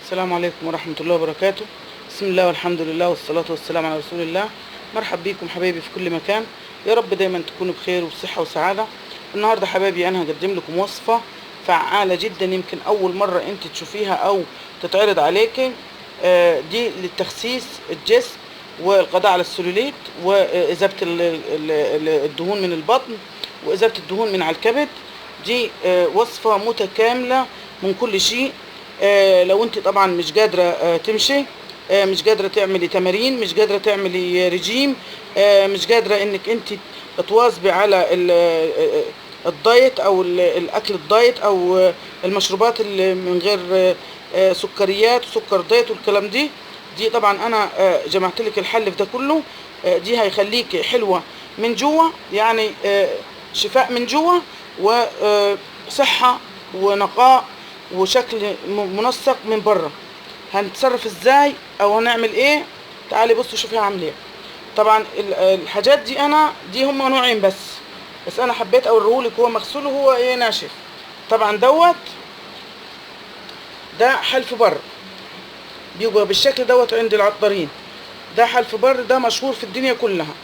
السلام عليكم ورحمة الله وبركاته. بسم الله والحمد لله والصلاة والسلام على رسول الله. مرحب بيكم حبايبي في كل مكان، يا رب دايما تكونوا بخير وبصحة وسعادة. النهاردة حبايبي انا هقدم لكم وصفة فعالة جدا، يمكن اول مرة انت تشوفيها او تتعرض عليك. دي للتخسيس الجسم والقضاء على السلوليت وإذابة الدهون من البطن وإذابة الدهون من على الكبد. دي وصفة متكاملة من كل شيء. لو انت طبعا مش قادرة تمشي، مش قادرة تعملي تمارين، مش قادرة تعملي رجيم، مش قادرة انك انت تواظبي على ال diet او الاكل ال diet او المشروبات اللي من غير سكريات وسكر diet والكلام دي طبعا انا جمعت لك الحل في ده كله. دي هيخليك حلوة من جوه، يعني شفاء من جوه وصحة ونقاء وشكل منسق من بره. هنتصرف ازاي او هنعمل ايه؟ تعالي بصوا شوفي هعمل ايه. طبعا الحاجات دي انا دي هم نوعين بس انا حبيت اوريهولك هو مغسول وهو ايه ناشف. طبعا دوت ده حلف بر، بيبقى بالشكل دوت عند العطارين. ده حلف بر، ده مشهور في الدنيا كلها،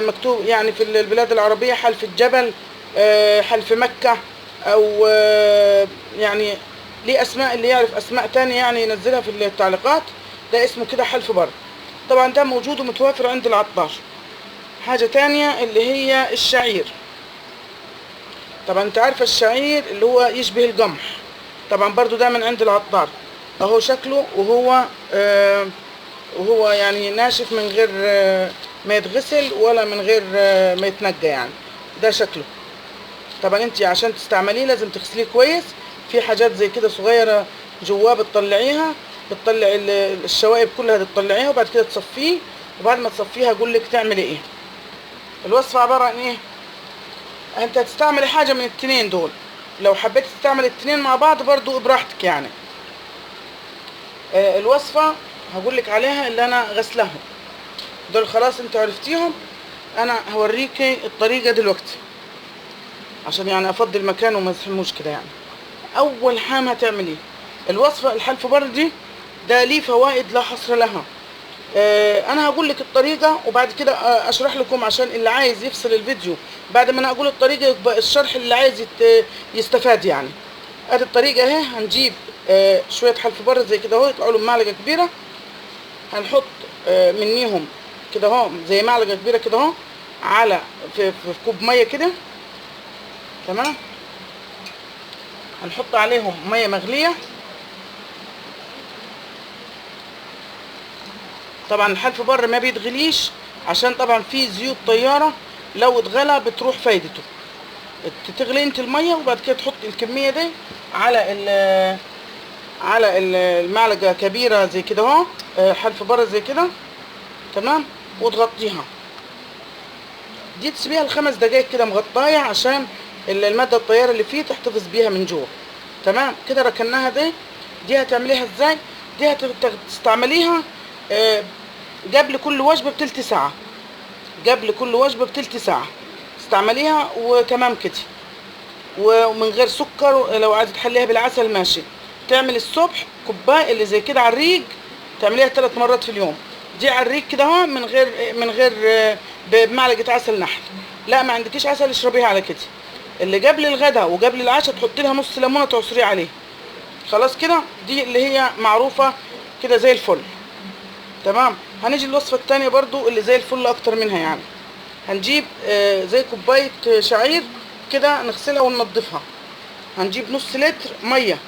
مكتوب يعني في البلاد العربية حلف الجبل، حلف مكة، او يعني ليه اسماء، اللي يعرف اسماء تانية يعني ينزلها في التعليقات. ده اسمه كده حلف بر، طبعا ده موجود ومتوافر عند العطار. حاجة تانية اللي هي الشعير. طبعا انت عارفة الشعير اللي هو يشبه القمح، طبعا برضو ده من عند العطار اهو شكله، وهو يعني ناشف من غير ما يتغسل ولا من غير ما يتنقى، يعني ده شكله. طبعا انت عشان تستعمليه لازم تغسليه كويس. في حاجات زي كده صغيرة جواه بتطلعيها، بتطلع الشوائب كلها تطلعيها، وبعد كده تصفية، وبعد ما تصفيها اقول لك تعملي ايه. الوصفة عبارة عن ايه؟ انت هتستعملي حاجة من التنين دول، لو حبيت تستعمل التنين مع بعض برضو براحتك يعني. الوصفة هقول لك عليها اللي انا غسلهم دول، خلاص انت عرفتيهم. انا هوريكي الطريقة دلوقتي عشان يعني افضي المكان وما ازحموش كده. يعني اول حاجة هتعمليه الوصفة الحلف بر دي، ده ليه فوائد لا حصر لها. انا هقول لك الطريقة وبعد كده اشرح لكم، عشان اللي عايز يفصل الفيديو بعد ما انا اقول الطريقة يبقى الشرح اللي عايز يستفاد يعني. ادي الطريقة اهي. هنجيب شوية حلف بر زي كده اهو، يطلعوا لهم معلقه كبيرة. هنحط منيهم كده اهو زي معلقه كبيرة كده اهو على في كوب مية كده، تمام. هنحط عليهم مية مغليه. طبعا الحلف بر ما بيتغليش عشان طبعا فيه زيوت طيارة، لو اتغلى بتروح فايدته. تغلي انت المية وبعد كده تحط الكمية دي على المعلقة كبيرة زي كده اهو، حلف بر زي كده، تمام، وتغطيها. دي تسيبيها ل5 دقايق كده مغطايه عشان المادة الطيارة اللي فيه تحتفظ بيها من جوه، تمام كده. ركناها دي هتعمليها ازاي؟ دي هتستعمليها قبل كل وجبة بتلت ساعة، قبل كل وجبة بتلت ساعة استعمليها وتمام كده، ومن غير سكر. لو عايزه تحليها بالعسل ماشي. تعمل الصبح كوباية اللي زي كده على الريق، تعمليها 3 مرات في اليوم. دي على الريق كده اهو من غير بمعلقه عسل نحل. لا ما عندكيش عسل اشربيها على كده. اللي قبل الغداء وقبل العشاء تحطي لها نص ليمونه تعصريه عليه. خلاص كده، دي اللي هي معروفة كده زي الفل، تمام. هنيجي الوصفة الثانية برضو اللي زي الفل اكتر منها يعني. هنجيب زي كوباية شعير كده نغسلها وننضفها. هنجيب نص لتر مية،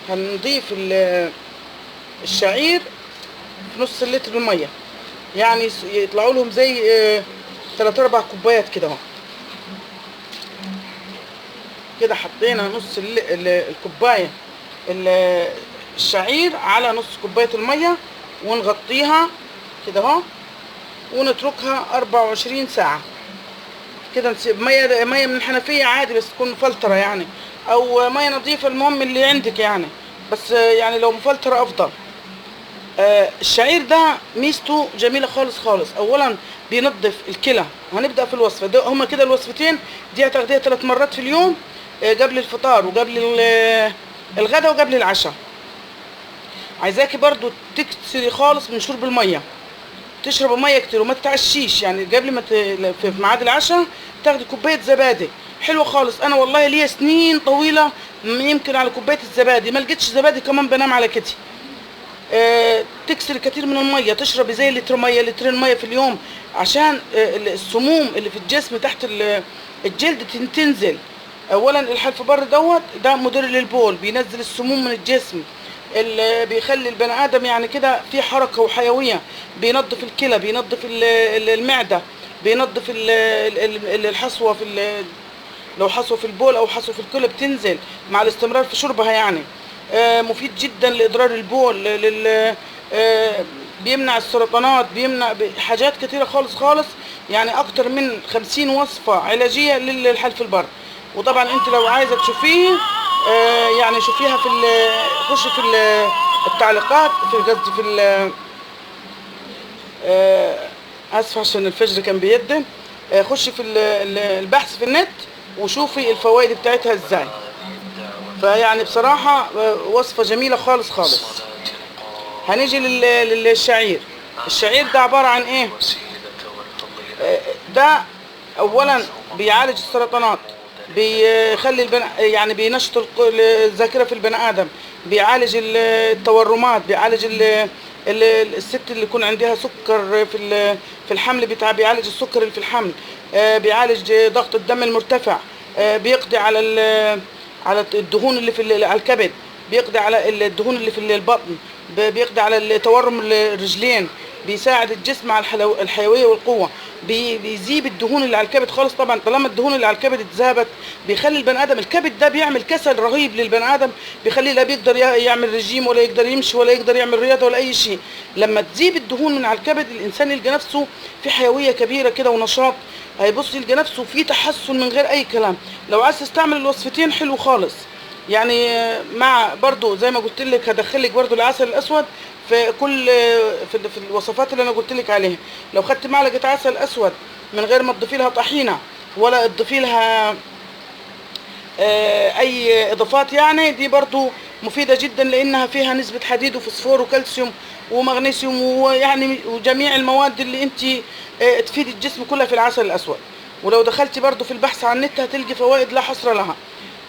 هنضيف الشعير في نص اللتر المية، يعني يطلعوا لهم زي 3-4 كوبايات كده اهو. كده حطينا نص الكوباية الشعير على نص كوباية المية، ونغطيها كده اهو، ونتركها 24 ساعة كده. نسيب مية من الحنفية عادي، بس تكون مفلتره يعني، او مية نظيفة، المهم اللي عندك يعني، بس يعني لو مفلتره افضل. الشعير ده ميزته جميلة خالص خالص. اولا بينظف الكلى. هنبدا في الوصفة ده، هما كده الوصفتين دي هتاخديها 3 مرات في اليوم، قبل الفطار وقبل الغداء وقبل العشاء. عايزاكي برضو تكسري خالص من شرب المية، تشرب مية كتير وما تتعشيش، يعني قبل ما في ميعاد العشاء تاخدي كوباية زبادي حلوة خالص. انا والله ليا سنين طويلة يمكن على كوباية الزبادي، ما لقيتش زبادي كمان بنام على كده. تكسر كتير من المية، تشربي زي لتر مية لترين مية في اليوم، عشان السموم اللي في الجسم تحت الجلد تنزل. اولا الحلف بر دوت ده مدر للبول، بينزل السموم من الجسم، اللي بيخلي البني ادم يعني كده في حركة وحيوية، بينظف الكلى، بينظف المعدة، بينظف الحصوه في لو حصوه في البول او حصوه في الكلى بتنزل مع الاستمرار في شربها يعني. مفيد جدا لادرار البول، بيمنع السرطانات، بيمنع حاجات كتيرة خالص خالص، يعني اكتر من 50 وصفه علاجية للحلف البر. وطبعا انت لو عايزه تشوفيه يعني شوفيها في خشي في التعليقات، في قصدي في اسفه عشان الفجر كان بيدن. خشي في البحث في النت وشوفي الفوائد بتاعتها ازاي. فيعني بصراحة وصفه جميلة خالص خالص. هنيجي للشعير. الشعير ده عبارة عن ايه؟ ده اولا بيعالج السرطانات، بيخلي يعني بينشط الذاكرة في البني ادم، بيعالج التورمات، بيعالج الست اللي يكون عندها سكر في الحمل، بيعالج السكر اللي في الحمل، بيعالج ضغط الدم المرتفع، بيقضي على الدهون اللي في على الكبد، بيقضي على الدهون اللي في البطن، بيقضي على تورم الرجلين، بيساعد الجسم على الحيوية والقوه، بيذيب الدهون اللي على الكبد خالص. طبعا طالما الدهون اللي على الكبد اتذابت بيخلي البني ادم، الكبد ده بيعمل كسل رهيب للبني ادم، بيخليه لا بيقدر يعمل رجيم ولا يقدر يمشي ولا يقدر يعمل رياضة ولا اي شيء. لما تذيب الدهون من على الكبد الانسان يلقى نفسه في حيوية كبيرة كده ونشاط، هيبص يلقى نفسه في تحسن من غير اي كلام. لو عايز تستعمل الوصفتين حلو خالص يعني، مع برضو زي ما قلت لك هدخلك برضو العسل الاسود في كل في الوصفات اللي انا قلت لك عليها. لو خدت معلقه عسل اسود من غير ما تضيفي لها طحينه ولا تضيفي لها اي اضافات يعني، دي برضو مفيدة جدا لانها فيها نسبه حديد وفوسفور وكالسيوم ومغنيسيوم ويعني وجميع المواد اللي انت تفيد الجسم كلها في العسل الاسود. ولو دخلتي برضو في البحث عن النت هتلقي فوائد لا حصر لها.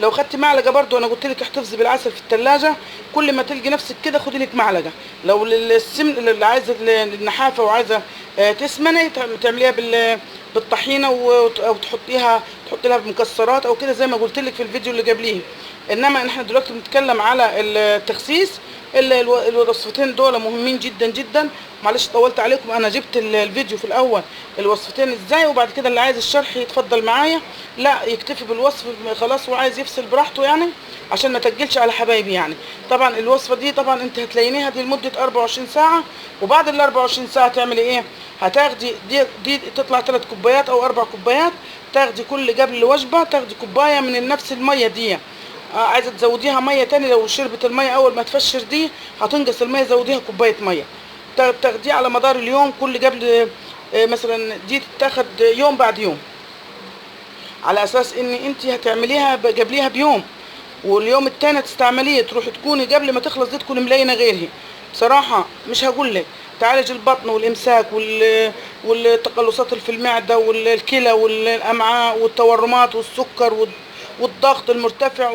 لو خدت معلقه برضو، انا قلت لك احتفظي بالعسل في الثلاجة، كل ما تلقي نفسك كده خدي لك معلقه. لو للسمن اللي عايزه النحافه وعايزه تسمني تعمليها بالطحينه او تحطيها تحطي لها بمكسرات او كده زي ما قلت لك في الفيديو اللي قبليه. انما احنا دلوقتي بنتكلم على التخسيس. الوصفتين دول مهمين جدا جدا. معلش طولت عليكم، انا جبت الفيديو في الاول الوصفتين ازاي، وبعد كده اللي عايز الشرح يتفضل معايا، لا يكتفي بالوصف خلاص وعايز يفصل براحته يعني، عشان ما تجلش على حبايبي يعني. طبعا الوصفة دي طبعا انت هتلاقينيها دي لمدة 24 ساعة، وبعد ال 24 ساعة تعملي ايه؟ هتاخدي دي تطلع 3 كوبايات او 4 كوبايات، تاخدي كل قبل وجبة تاخدي كوباية من نفس المية دي. عايزه تزوديها مية تاني، لو شربت المية اول ما تفشر دي هتنقص المية، زوديها كوباية مية. تاخديه على مدار اليوم كل قبل مثلا، دي تتاخد يوم بعد يوم، على اساس ان انت هتعمليها قبليها بيوم، واليوم التاني تستعمليه، تروحي تكوني قبل ما تخلص دي تكوني ملينه غيرها. بصراحة مش هقول لك تعالج البطن والامساك والتقلصات اللي في المعدة والكلى والامعاء والتورمات والسكر والضغط المرتفع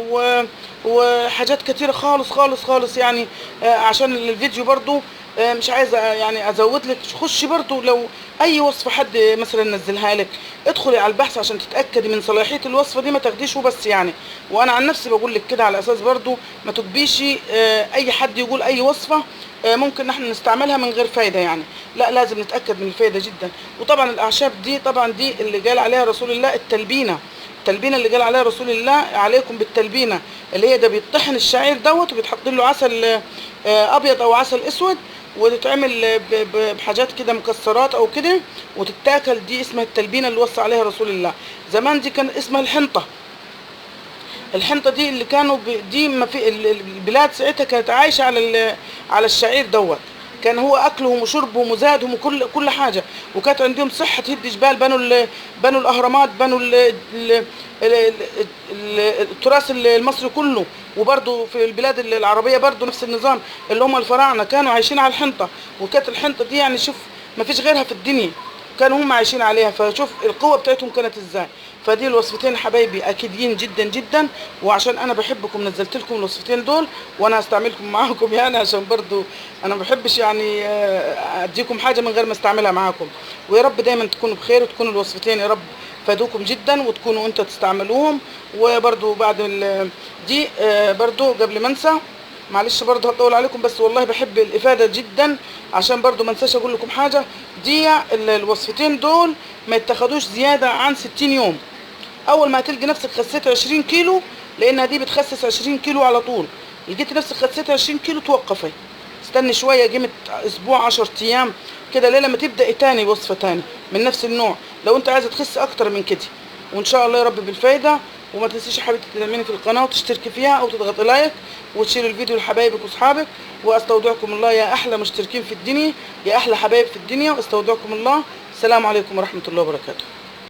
وحاجات كتيرة خالص خالص خالص يعني. عشان الفيديو برضو مش عايزه يعني ازود لك، خشي برضو لو اي وصفه حد مثلا نزلها لك ادخلي على البحث عشان تتاكدي من صلاحية الوصفة دي، ما تاخديش وبس يعني. وانا عن نفسي بقول لك كده على اساس برضو ما تبيش اي حد يقول اي وصفه ممكن احنا نستعملها من غير فايده يعني، لا لازم نتاكد من الفايدة جدا. وطبعا الاعشاب دي طبعا دي اللي قال عليها رسول الله التلبينه، التلبينه اللي قال عليها رسول الله عليكم بالتلبينه، اللي هي ده بيطحن الشعير دوت وبيتحط له عسل ابيض او عسل اسود، وتتعمل بحاجات كده مكسرات او كده وتتاكل. دي اسمها التلبينه اللي وصى عليها رسول الله زمان. دي كان اسمها الحنطة. الحنطة دي اللي كانوا دي ما في البلاد ساعتها كانت عايشه على الشعير دوت، كان هو اكلهم وشربهم وزادهم وكل حاجة، وكانت عندهم صحة تهد جبال. بنوا الاهرامات، بنوا التراث المصري كله. وبرده في البلاد العربية برده نفس النظام، اللي هم الفراعنة كانوا عايشين على الحنطة، وكانت الحنطة دي يعني شوف ما فيش غيرها في الدنيا، كانوا هم عايشين عليها، فشوف القوة بتاعتهم كانت ازاي. فدي الوصفتين حبايبي اكيدين جدا جدا، وعشان انا بحبكم نزلت لكم الوصفتين دول، وانا هستعملكم معاكم يعني، عشان برضو انا ما بحبش يعني اديكم حاجة من غير ما استعملها معاكم. ويا رب دايما تكونوا بخير، وتكونوا الوصفتين يا رب فادوكم جدا، وتكونوا انتوا تستعملوهم. وبرضو بعد دي برضو قبل ما انسى، معلش برضه هطول عليكم، بس والله بحب الافادة جدا، عشان برضه ما انساش اقول لكم حاجة. دي الوصفتين دول ما يتاخدوش زيادة عن 60 يوم. اول ما هتلقي نفسك خسيت 20 كيلو، لانها دي بتخسس 20 كيلو على طول، لقيتي نفسك خسيت 20 كيلو توقفي، استني شوية قيمة اسبوع 10 ايام كده، ليه لما تبداي تاني وصفه تاني من نفس النوع لو انت عايزه تخس اكتر من كده. وان شاء الله يا رب بالفايده. وما تنسيش يا حبيبتي تدعميني في القناة وتشتركي فيها او تضغطي like وتشيري الفيديو لحبايبك واصحابك. واستودعكم الله يا احلى مشتركين في الدنيا، يا احلى حبايب في الدنيا، واستودعكم الله. السلام عليكم ورحمة الله وبركاته.